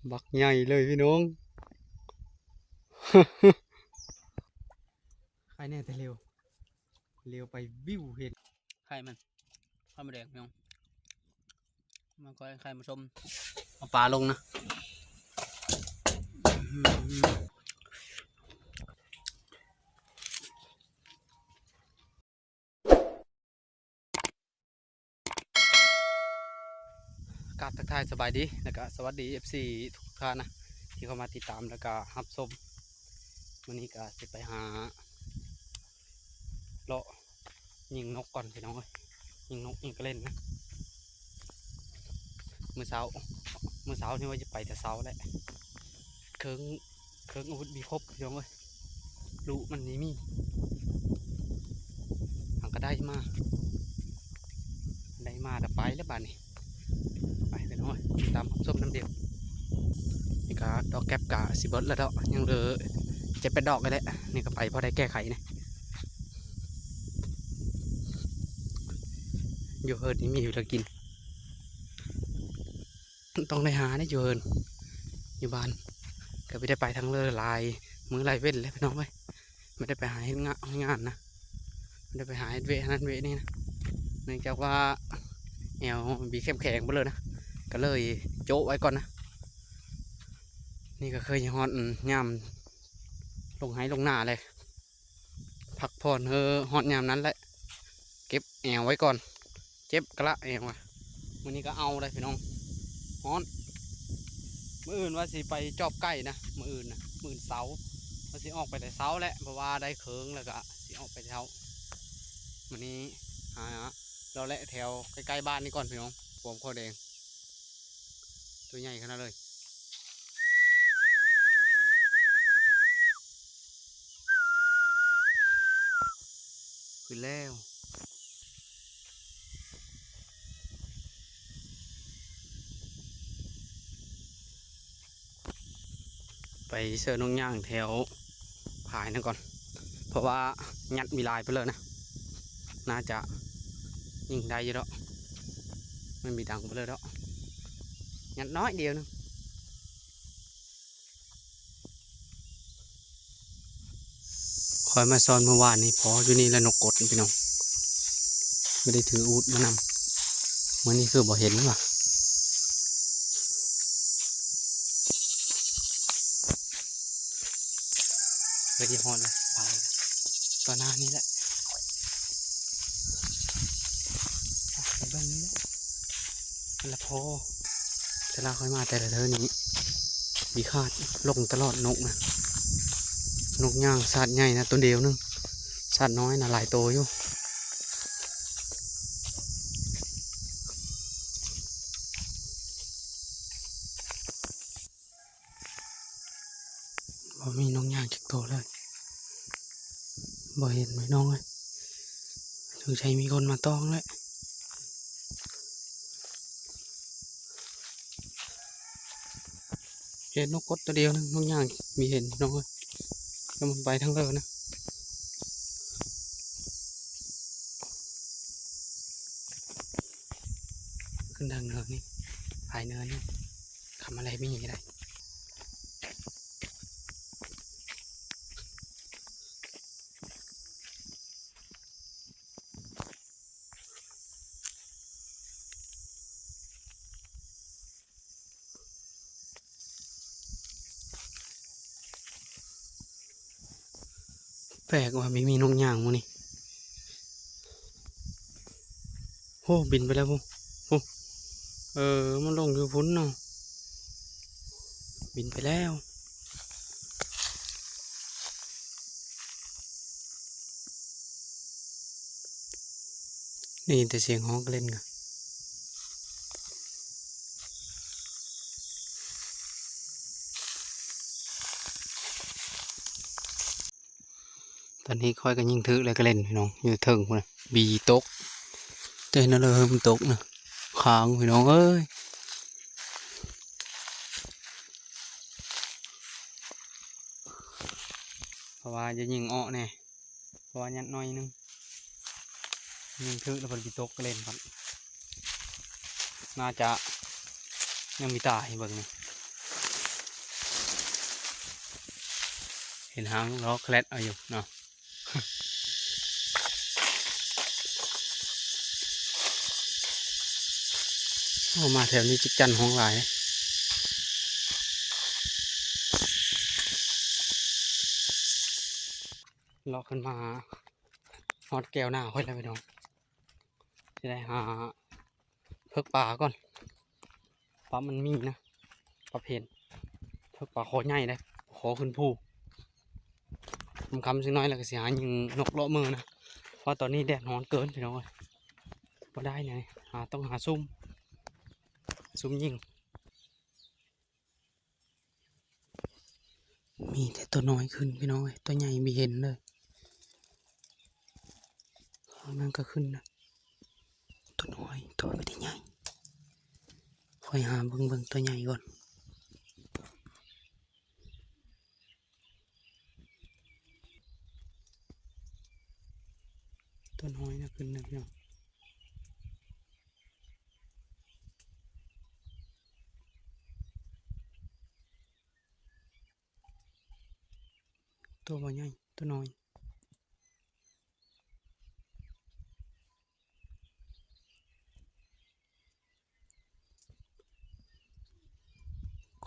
ບັກໃຫຍ່ເລີຍພີ່ນ້ອງ. ໄຄແນ່ແຕ່ເຫຼວ ເຫຼວໄປວິວເຫັນ ໄຄມັນ ໄຄມະແດງພີ່ນ້ອງ. ມາ ຂ້ອຍ ໄຄມາຊົມ ເອົາປາລົງນະ. ກາບທັກທາຍສະບາຍດີ ແລ້ວກະສະຫວັດດີ ເອັຟຊີ ທຸກທ່ານນະ ທີ່ເຂົ້າມາຕິດຕາມ ແລ້ວກະຮັບຊົມ. ມື້ນີ້ກະຊິໄປຫາ ເລາະຍິງນົກກ່ອນພີ່ນ້ອງເອີຍ ຍິງນົກຍິງກະເລັນນະ. ມື້ເຊົ້າ ມື້ເຊົ້ານີ້ວ່າຈະໄປແຕ່ເຊົ້າແຫຼະ ເຄື່ອງ ເຄື່ອງອາວຸດມີຄົບພີ່ນ້ອງເອີຍ ລູກມັນນີ້ມີ ຫາກະໄດ້ມາ ໄດ້ມາແລ້ວໄປແລ້ວບາດນີ້. ໄປພີ່ນ້ອງເອີຍ ຕາມຮັບຊົມນຳເດີ. ນີ້ກະດອກແກັບກະຊິເບິດແລ້ວເນາະ ຍັງເຫຼືອເຈັດແປດດອກນີ້ແຫຼະ. ນີ້ກະໄປພໍໄດ້ແກ້ໄຂນະ ຢູ່ເຮີນນີ້ມີຢູ່ແລ້ວກິນ ຕ້ອງໄດ້ຫາເດ້ຢູ່ເຮືອນ ຢູ່ບ້ານກະບໍ່ໄດ້ໄປທາງເລີຫຼາຍມື້ຫຼາຍເວັນແລ້ວພີ່ນ້ອງເອີຍ. ບໍ່ໄດ້ໄປຫາເຮັດງານ ເຮັດງານນະ ບໍ່ໄດ້ໄປຫາເຮັດວຽກນັ້ນວຽກນີ້ນະ ເນື່ອງຈາກວ່າແອວບີເຂັ້ມແຂງເບິດເລີຍນະ ກະເລີຍໂຈະໄວ້ກ່ອນນະ. ນີ້ກະເຄີຍຮອດ ອືມ ຍາມລົງໄຮ່ລົງນາແລ້ວ ພັກຜ່ອນເຮີ ຮອດຍາມນັ້ນແຫຼະ ເກັບແອວໄວ້ກ່ອນ ເຈັບກະລະແອວວ່າ. ມື້ນີ້ກະເອົາໄດ໋ພີ່ນ້ອງ ຮ້ອນ. ມື້ອື່ນວ່າຊິໄປຈອບໄກ່ນະ ມື້ອື່ນນະ ມື້ອື່ນເສົາ ວ່າຊິອອກໄປແຕ່ເຊົ້າແຫຼະ ເພາະວ່າໄດ້ເຄື່ອງ ແລ້ວກະຊິອອກໄປເຊົ້າ. ມື້ນີ້ຫາເລາະແລະແຖວໃກ້ໆບ້ານນີ້ກ່ອນພີ່ນ້ອງ ຄວາມຂ້າວແດງ ຕົວໃຫຍ່ຂະໜາດເລີຍ. ຂຶ້ນແລ້ວ ໄປເຊີນົກຍ່າງແຖວພາຍນັ້ນກ່ອນ ເພາະວ່າຍັດມີຫຼາຍໄປເລີຍນະ ໜ້າຈະຍິງໄດ້ຢູ່ດອກ ມັນມີດັງໄປເລີຍດອກ ຍັດນ້ອຍດຽວໜຶ່ງ. ຂ້ອຍມາຊ່ອນມື້ວານນີ້ ພໍຢູ່ນີ້ລະນົກກົດພີ່ນ້ອງ ບໍ່ໄດ້ຖືອູດມານຳ. ມື້ນີ້ຄືບໍ່ເຫັນຫວາ ເຮີຍ ຮອດແລ້ວ ໄປແລ້ວ ຕໍ່ໜ້ານີ້ແຫຼະ ໄປເບິ່ງນີ້ແຫຼະ ອັນລະພໍ. ເວລາຂ້ອຍມາແຕ່ລະເທື່ອນີ້ ບີຂາດລົງຕະຫຼອດນົກນະ ນົກຍ່າງຊາດໃຫຍ່ນະ ໂຕດຽວໜຶ່ງ ຊາດນ້ອຍນະ ຫຼາຍໂຕຢູ່. ບໍ່ມີນົກຍ່າງຈັກໂຕເລີຍ ບໍ່ເຫັນພີ່ນ້ອງເອີຍ ສົງໄສມີຄົນມາຕ້ອງແຫຼະ. ເຫັນນົກກົດໂຕດຽວໜຶ່ງ ນົກຍ່າງມີເຫັນພີ່ນ້ອງເອີຍ ແລ້ວມັນໄປທາງເລີນະ ຂຶ້ນທາງເນີນນີ້ ພາຍເນີນນີ້ ຄຳອະໄລມີໄດ໋. ແປກວ່າ ມີ ມີນົກຍ່າງມື້ນີ້ ໂອ້ ບິນໄປແລ້ວພຸ້ນ ເອີ ມັນລົງຢູ່ພຸ້ນເນາະ ບິນໄປແລ້ວ. ໄດ້ຍິນແຕ່ສຽງຮ້ອງກະເລັນກະ ຕອນນີ້ຂ້ອຍກະຍິງຖືກແລ້ວກະເລັນພີ່ນ້ອງ ຢູ່ເທິງພຸ້ນນະ ບີຕົກ ແຕ່ນັ້ນລະ ເຮີຍ ມັນຕົກນະ ຄ້າງພີ່ນ້ອງເອີຍ. ເພາະວ່າຈະຍິງເອາະແດ່ ເພາະວ່າຍັດໜ້ອຍໜຶ່ງ ຍິງຖືກແລ້ວເພິ່ນຊິຕົກກະເລັນພັດ ໜ້າຈະຍັງມີຕາໃຫ້ເບິ່ງນີ້ ເຫັນຫາງລໍແຄລັດເອົາຢູ່ເນາະ. ໂອ້ ມາແຖວນີ້ຈັກຈັ່ນຮ້ອງຫຼາຍ. ເລາະຂຶ້ນມາຮອດແກ້ວໜ້າຂ້ອຍແລ້ວພີ່ນ້ອງ. ຊິໄດ້ຫາເພິກປາກ່ອນ ປາມັນມີນະ ປາເພັນ ເພິກປາຄໍໃຫຍ່ເດ້ ຄໍຂຶ້ນພູ. ຄ່ຳໆ ຈັກໜ້ອຍແລ້ວກໍຊິຫາຍິງນົກເລາະມື້ນະ ເພາະຕອນນີ້ແດດຮ້ອນເກີນພີ່ນ້ອງເອີຍ ບໍ່ໄດ້ແນວນີ້. ຫາ ຕ້ອງຫາຊຸມ ຊຸມຍິງ. ມີແຕ່ຕົວນ້ອຍຂຶ້ນພີ່ນ້ອງເອີຍ ຕົວໃຫຍ່ບໍ່ເຫັນເລີຍ. ທາງນັ້ນກໍຂຶ້ນນະ ຕົວນ້ອຍ ຕົວບໍ່ໄດ້ໃຫຍ່. ຂ້ອຍຫາເບິ່ງ ເບິ່ງຕົວໃຫຍ່ກ່ອນ. ຕົວນ້ອຍນະ ຂຶ້ນນະພີ່ນ້ອງ. ຕົວບໍ່ໃຫຍ່ ຕົວນ້ອຍ.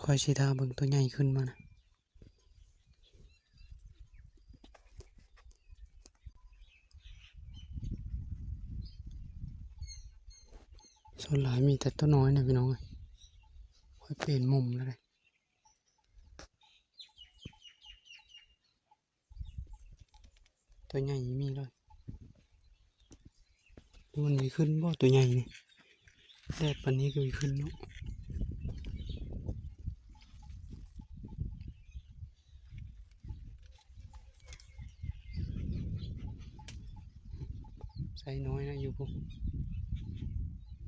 ຂ້ອຍຊິຖ້າເບິ່ງຕົວໃຫຍ່ຂຶ້ນມານະ. ສ່ວນຫຼາຍມີແຕ່ຕົວນ້ອຍນະພີ່ນ້ອງເອີຍ. ຂ້ອຍປ່ຽນມຸມແລ້ວເດ້. ຕົວໃຫຍ່ມີເລີຍ. ມັນມີຂຶ້ນບໍ່ຕົວໃຫຍ່ນີ້? ແດດປານນີ້ກໍມີຂຶ້ນເນາະ. ໄຊນ້ອຍນະ ຢູ່ພຸ້ນ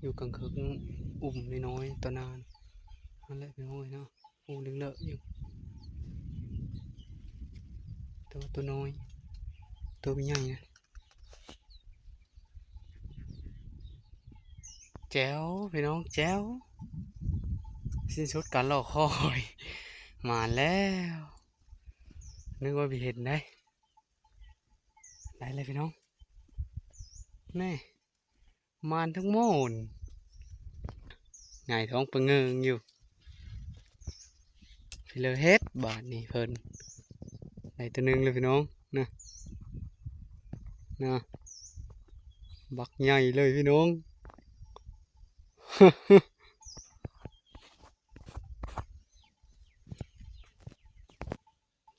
ຢູ່ກາງເຄິ່ງ ອຸ່ມນ້ອຍໆ ຕໍ່ໜ້າຫັ້ນແຫຼະ ພີ່ນ້ອງເອີຍເນາະ. ໂອ້ ເລິກໆ ຢູ່ ແຕ່ວ່າຕົວນ້ອຍ ຕົວບໍ່ໃຫຍ່ນະ. ແຈ່ວ ພີ່ນ້ອງ ແຈ່ວ ສິ້ນສຸດການລໍຄອຍ ມາແລ້ວ ນຶກວ່າບໍ່ເຫັນໄດ໋. ໄດ້ແລ້ວພີ່ນ້ອງ ແນ່ ມານທັງໝົດ ຫງາຍທ້ອງປະເງິງຢູ່. ພີ່ເລີເຮັດບາດນີ້ເພິ່ນ ໄດ້ຕົວໜຶ່ງແລ້ວພີ່ນ້ອງ ນະ ນະ ບັກໃຫຍ່ເລີຍພີ່ນ້ອງ.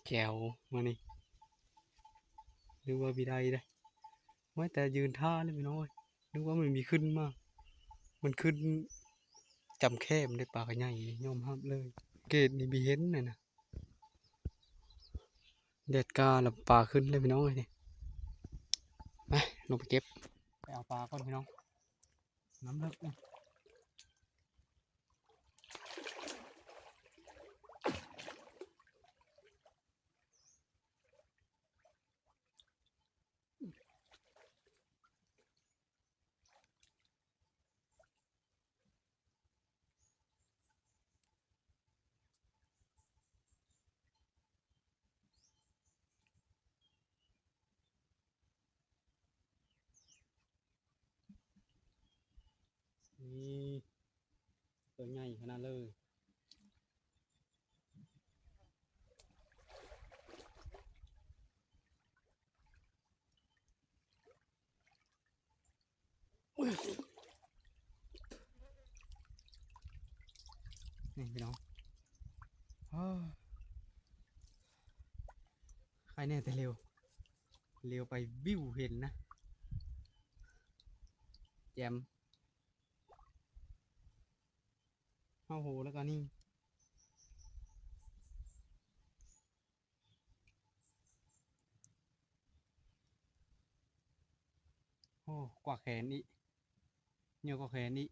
ແຈ່ວ ມານີ້ ນຶກວ່າບໍ່ໄດ້ເດ້ ວ່າແຕ່ຢືນທ່າເລີຍພີ່ນ້ອງເອີຍ ນຶກວ່າມັນມີຂຶ້ນມາ ມັນຂຶ້ນຈຳແຄມເດ້. ປາກໍໃຫຍ່ ຍອມຮັບເລີຍ ເກດນີ້ບໍ່ເຫັນນະນະ. ແດດກາແລ້ວປາຂຶ້ນເລີຍພີ່ນ້ອງເອີຍນີ້. ໄປ ລົງໄປເກັບ ໄປເອົາປາກ່ອນພີ່ນ້ອງ ນ້ຳເລິກ. ນີ້ ຕົວໃຫຍ່ຂະໜາດເລີຍ. ນີ້ພີ່ນ້ອງ ໂອ້ ໄຄແນ່ແຕ່ເຫຼວ ເຫຼວໄປວິວເຫັນນະ ແຈ່ມ ເຮົາໂຫ ແລ້ວກໍນີ້. ໂອ້ ກວ່າແຂນອີກ ເຍອະກວ່າແຂນອີກ.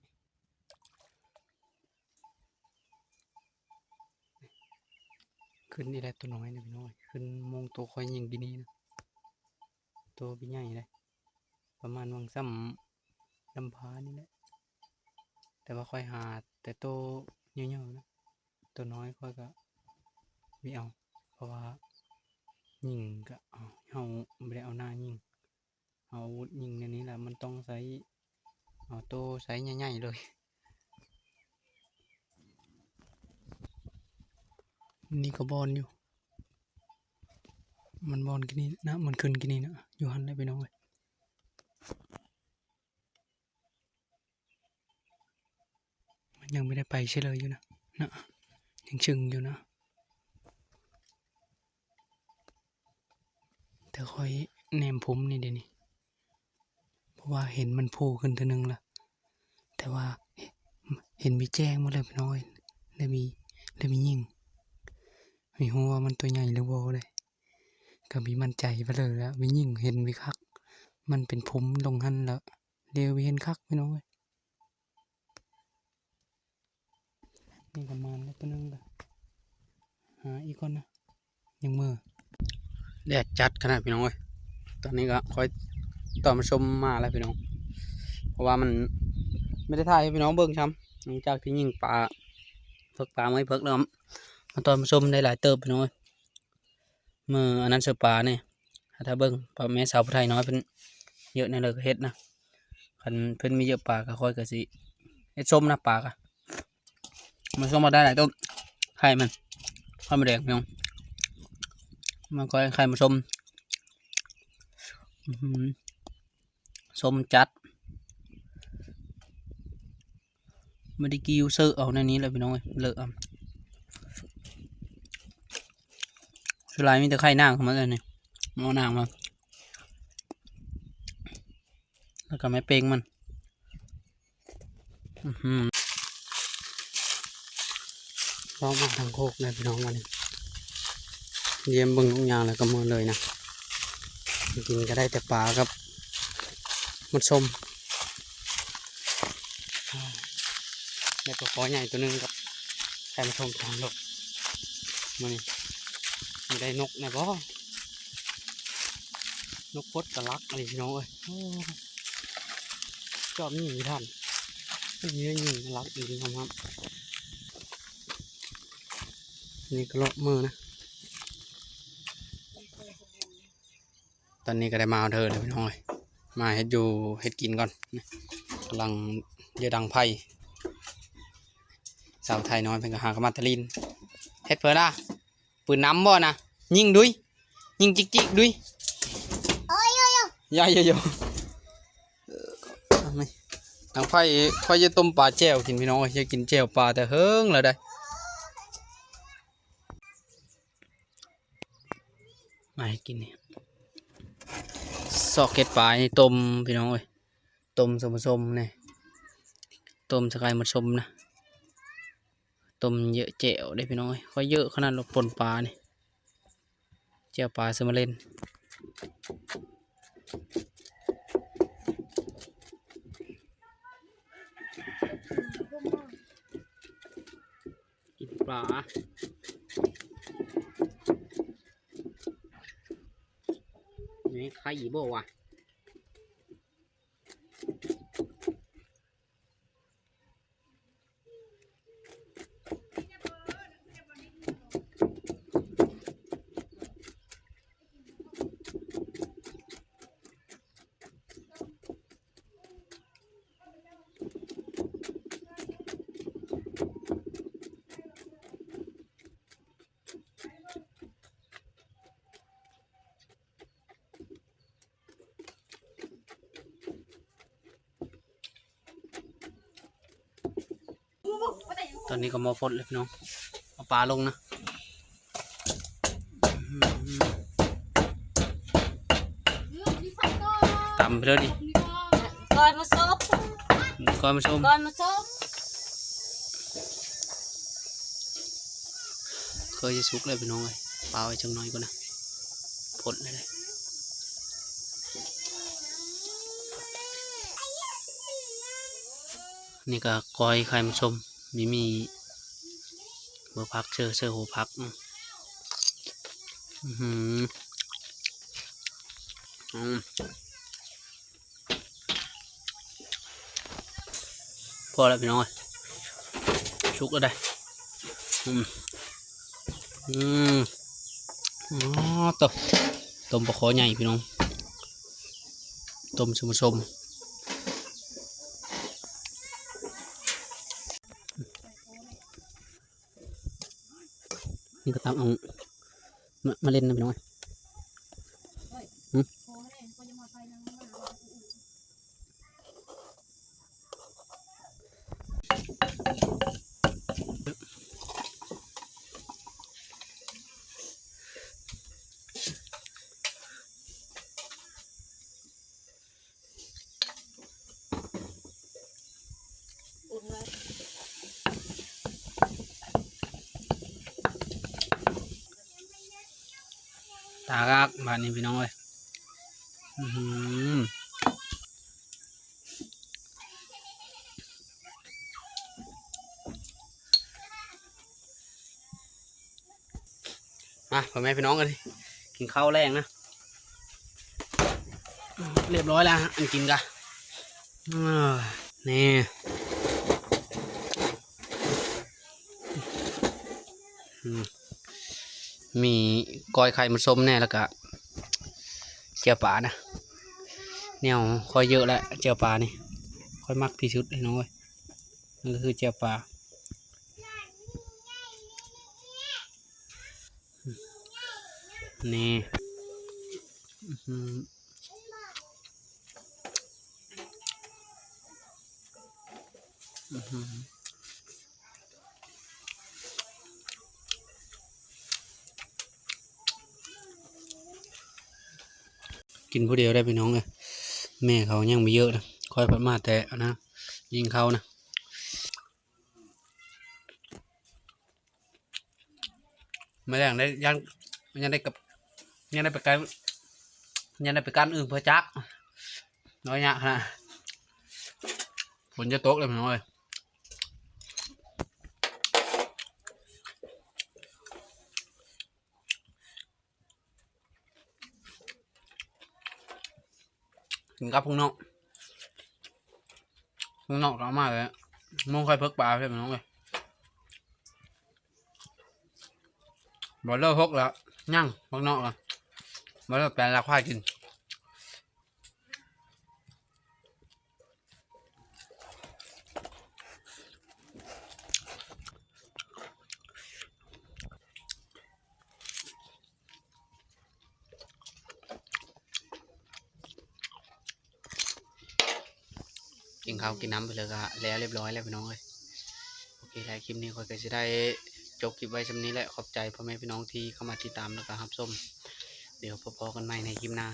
ຂຶ້ນອີກແລ້ວ ຕົວນ້ອຍນີ້ພີ່ນ້ອງ ຂຶ້ນໂມງໂຕຂ້ອຍຍິງກີ້ນີ້ນະ ໂຕບໍ່ໃຫຍ່ເດ້ ປະມານຫວ່າງສ່ຳລຳພານີ້ແຫຼະ ແຕ່ວ່າຂ້ອຍຫາແຕ່ໂຕໃຫຍ່ໆນະ ໂຕນ້ອຍຂ້ອຍກໍບໍ່ເອົາ ເພາະວ່າ ຍິງກະເຮົາບໍ່ໄດ້ເອົາໜ້າຍິງ ເອົາວຸດຍິງແນວນີ້ລະ ມັນຕ້ອງໃຊ້ເອົາໂຕ້ໃຊ້ໃຫຍ່ໆເລີຍ. ນີ້ກໍບ່ອນຢູ່ ມັນບ່ອນກີ້ນີ້ນະ ມັນຂຶ້ນກີ້ນີ້ນະ ຢູ່ຫັ້ນແຫຼະພີ່ນ້ອງເອີຍ. ມັນຍັງບໍ່ໄດ້ໄປໃສເລີຍຢູ່ນະ ນະ ຍັງຊຶງຢູ່ນະ. ແຕ່ຂ້ອຍແນມພຸມນີ້ເດນີ້ ເພາະວ່າເຫັນມັນໂຜ່ຂຶ້ນເທື່ອໜຶ່ງລະ ແຕ່ວ່າເຫັນມີແຈ້ງໝົດເລີຍພີ່ນ້ອງເອີຍ ແລະມີ ແລະມີຍິງ. ບໍ່ຮູ້ວ່າມັນຕົວໃຫຍ່ຫຼືບໍ່ເດ້ ກໍມີໝັ້ນໃຈໄປເລີຍລະ ມີຍິງເຫັນມີຄັກ ມັນເປັນພຸມລົງຫັ້ນລະ ແລ້ວມີເຫັນຄັກພີ່ນ້ອງເອີຍ. ນີ້ກໍມານແລ້ວຕົວໜຶ່ງລະ ຫາອີກກ່ອນນະ ຍັງເມີ. ແດດຈັດຂະໜາດພີ່ນ້ອງເອີຍ. ຕອນນີ້ກໍຄ່ອຍຕອນມາຊົມມາແລ້ວພີ່ນ້ອງ ເພາະວ່າມັນບໍ່ໄດ້ຖ່າຍໃຫ້ພີ່ນ້ອງເບິ່ງຊ້ຳ ຫຼັງຈາກທີ່ຍິງປາເພິກປາ ເມື່ອເພິກແລ້ວ ມາຕອນມາຊົມໄດ້ຫຼາຍເຕີບພີ່ນ້ອງເອີຍ. ມື້ອັນນັ້ນເສືອປານີ້ ຖ້າເບິ່ງ ພໍ່ແມ່ສາວຜູ້ໄທນ້ອຍເພິ່ນເຍາະແນວໃດກໍເຮັດນະ. ຄັນເພິ່ນມີເຍາະປາກໍຂ້ອຍກໍຊິເຮັດສົ້ມນະ ປາກະ ມາສົ້ມມາໄດ້ຫຼາຍຕົ້ນ ໄຂ່ມັນ ໄຂ່ມະແດງພີ່ນ້ອງ ມາກ້ອຍໄຂ່ມາສົ້ມ ອື ສົ້ມຈັດ. ບໍ່ໄດ້ກິວເຊີເອົາແນວນີ້ແຫຼະພີ່ນ້ອງເອີຍ ເລີະເອົາ. ສ່ວນຫຼາຍມີແຕ່ໄຂ່ນາງເຂົ້າມາແລ້ວນີ້ ເອົານາງມາ ແລ້ວກໍແມ່ເປັງມັນ. ອື ເລາະມາທາງໂຄກແລ້ວພີ່ນ້ອງ ບາດນີ້ ຢ້ຽມເບິ່ງທຸກຢ່າງແລ້ວກໍເມືອເລີຍນະ. ກິນກໍໄດ້ແຕ່ປາກັບໝົດສົ້ມ ໄດ້ປາຄໍໃຫຍ່ຕົວໜຶ່ງກັບໄຂ່ມາຊົມທາງລົດ. ມື້ນີ້ຊິໄດ້ນົກແດ່ບໍ່? ນົກພົດກະລັກອີ່ຫຼີພີ່ນ້ອງເອີຍ. ໂອ້ ຈອບຍິງບໍ່ທັນ ມັນເຍອະຍິງລັກອີ່ຫຼີງາມໆ. ນີ້ກໍເລາະເມືອນະ. ຕອນນີ້ກໍໄດ້ມາເທີແລ້ວພີ່ນ້ອງເອີຍ ມາເຮັດຢູ່ເຮັດກິນກ່ອນ. ກຳລັງເຍືອດັງໄຟ ສາວໄທນ້ອຍເພິ່ນກໍຫາກະມາຕະລິນ. ເຮັດເພິ່ນລະ ປືນນຳບໍ່ນະ? ຍິງດຸຍ ຍິງຈິກໆດຸຍ. ໂອ້ຍໂອ້ຍໂອ້ຍ ຢາ ຢາ ຢາ. ເອີ ອັນນີ້ ດັງໄຟ ຂ້ອຍຈະຕົ້ມປາແຈ່ວກິນພີ່ນ້ອງເອີຍ. ຢາກກິນແຈ່ວປາແຕ່ເຫິງແລ້ວໃດ. ມາໃຫ້ກິນນີ້ ຊອກເຫັດປານີ້ຕົ້ມພີ່ນ້ອງເອີຍ. ຕົ້ມສົ້ມໆນີ້ ຕົ້ມໃສ່ໄຂ່ໝົດສົ້ມນະ. ຕົ້ມເຍອະແຈ່ວເດ້ພີ່ນ້ອງເອີຍ. ຂ້ອຍເຍອະຂະໜາດ ປົນປານີ້ ແຈ່ວປາເຊີມາເລັນ. ກິນປາ ນີ້ໄຂ່ບໍ່ວະ? ຕອນນີ້ກໍໝໍ້ຟົດແລ້ວພີ່ນ້ອງ ເອົາປາລົງນະ. ຕຳໄປເລີຍນີ້ ກ້ອຍມາສົບ ກ້ອຍມາຊົມ ກ້ອຍມາສົບ. ເຄີຍຊິສຸກແລ້ວພີ່ນ້ອງເອີຍ ປາໄວ້ຈັກໜ້ອຍກ່ອນນະ ຟົດແລ້ວເດ້. ນີ້ກໍກ້ອຍໄຂ່ມາຊົມ ມີ ມີຫົວຜັກ ເຊີ ເຊີຫົວຜັກ. ອື ອື ອື ພໍແລ້ວພີ່ນ້ອງເອີຍ ສຸກແລ້ວໃດ. ອື ອື. ອໍ ໂຕ ຕົ້ມປາຄໍໃຫຍ່ພີ່ນ້ອງ ຕົ້ມຊຸມຊົມ. ນີ້ກໍຕັກເອົາມາ ມາເຫຼັ້ນນະພີ່ນ້ອງເອີຍ. ຫຶ ຕາກາກບາດນີ້ພີ່ນ້ອງເອີຍ. ອື ມາ ພໍ່ແມ່ພີ່ນ້ອງເອີຍ ກິນເຂົ້າແລງນະ ຮຽບຮ້ອຍແລ້ວ ອັນກິນກະ ເອີ ນີ້ ອືມ ມີກ້ອຍໄຂ່ມາຊົມແດ່ ແລ້ວກະແຈ່ວປານະ ແນວຂ້ອຍເຢີະແຫຼະ ແຈ່ວປານີ້ ຂ້ອຍມັກທີ່ສຸດພີ່ນ້ອງເອີຍ. ນັ້ນກໍຄືແຈ່ວປາ ນີ້ ອື ອື ກິນຜູ້ດຽວໄດ້ພີ່ນ້ອງເອີຍ ແມ່ເຂົາຍັງບໍ່ເຢີະນະ ຂ້ອຍພັດມາແຕ່ອັນນະ ຍິງເຂົ້ານະ. ມາແລງໄດ້ ຢ້ານ ຢ້ານໄດ້ກັບ ຢ້ານໄດ້ໄປກັນ ຢ້ານໄດ້ໄປກັ້ນອຶ່ງເພື່ອຈັກ ນ້ອຍຍະຂະໜາດ ຝົນຈະຕົກແລ້ວພີ່ນ້ອງເອີຍ. ກິນກັບພວກນອກ ພວກນອກກໍເອົາມາແລ້ວ ໂມງຄ່ອຍເພິກປາເພິ່ນພີ່ນ້ອງເອີຍ. ບໍ່ເລີຫົກແລ້ວ ຍັງພວກນອກ ບໍ່ເລີແປນລາຄວາຍກິນ. ກິນເຂົ້າກິນນ້ຳໄປເລີຍ ກະແລ້ວຮຽບຮ້ອຍແລ້ວພີ່ນ້ອງເອີຍ. ໂອເຄ ແລ້ວຄລິບນີ້ຂ້ອຍກໍຊິໄດ້ຈົບຄລິບໄວ້ສ່ຳນີ້ແຫຼະ. ຂອບໃຈພໍ່ແມ່ພີ່ນ້ອງທີ່ເຂົ້າມາຕິດຕາມ ແລ້ວກໍຮັບຊົມ. ດຽວພົບພໍ້ກັນໃໝ່ໃນຄລິບໜ້າ.